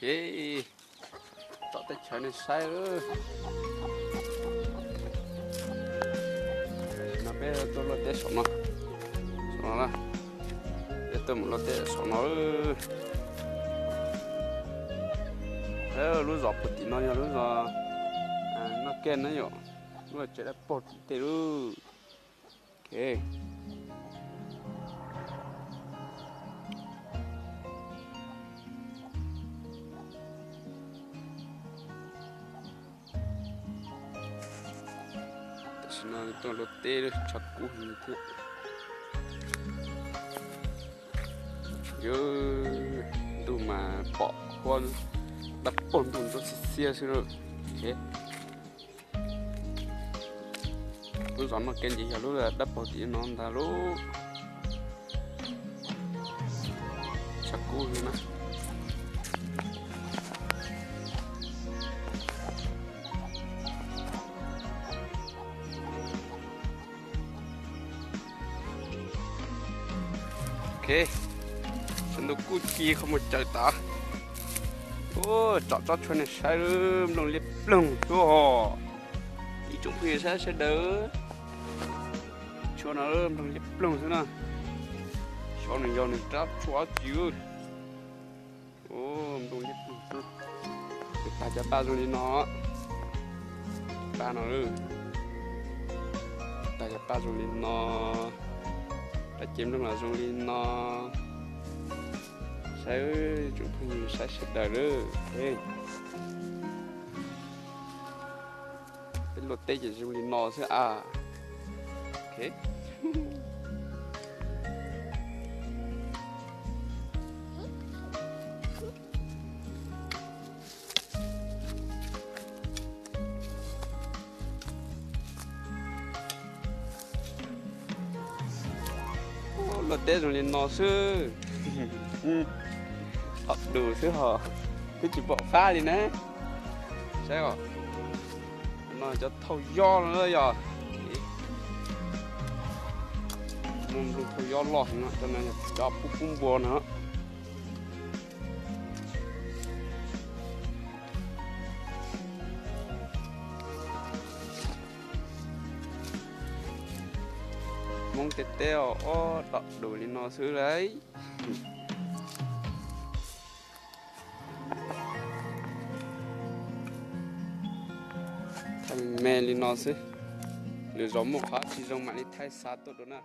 Ces tsom teb chaws nej saib. No peb tuaj luaj teb saum no, saum no na. Peb tuaj mus luaj teb saum no. Lub zos puag tim no yog lub zos Noj Kej na yom. Lub tsev dab paug tim tej lub. Tam sim no tuaj luaj teb tshav kub heev thiab. Yus ntuj mas pom huab dab paug ntuj ntsuab xiab xiab xwb lauj. Lub zos Noj Kej ces yog lub dab paug tim no ntag lauj. Tshav kub heev na. Ok, sawv ntuj kuj ci qhov muag caws tas. Tsom tsob tshuaj nej saib, nplooj liab ploog xwb os. Ib tsoom phooj ywg saib sawv daws, tshuaj no nplooj liab ploog xwb na. Xyov nws yog nws rab tshuaj dab tsi. Nplooj liab ploog xwb. Tag cov paj zoo li no. Paj no, tag cov paj zoo li no. Rab ceg nplooj los zoo li no. Saib, tsoom phooj ywg saib sawv daws lauj. Peb luaj teb ces zoo li no xwb a. Luaj teb zoo li no xwb. Thom dus xwb hos, twb tsis pom fab li ne. Saib os, no cov thauj yob no yog, muaj nplooj thauj yob loj heev no, cov no cov pub pub npua no. Hmoob tej teb os, ob tom dus li no xwb lauj. Thaij me li no xwb, lwm zaus muaj qhov tsis zoo mam li thaij xa tuaj dua na.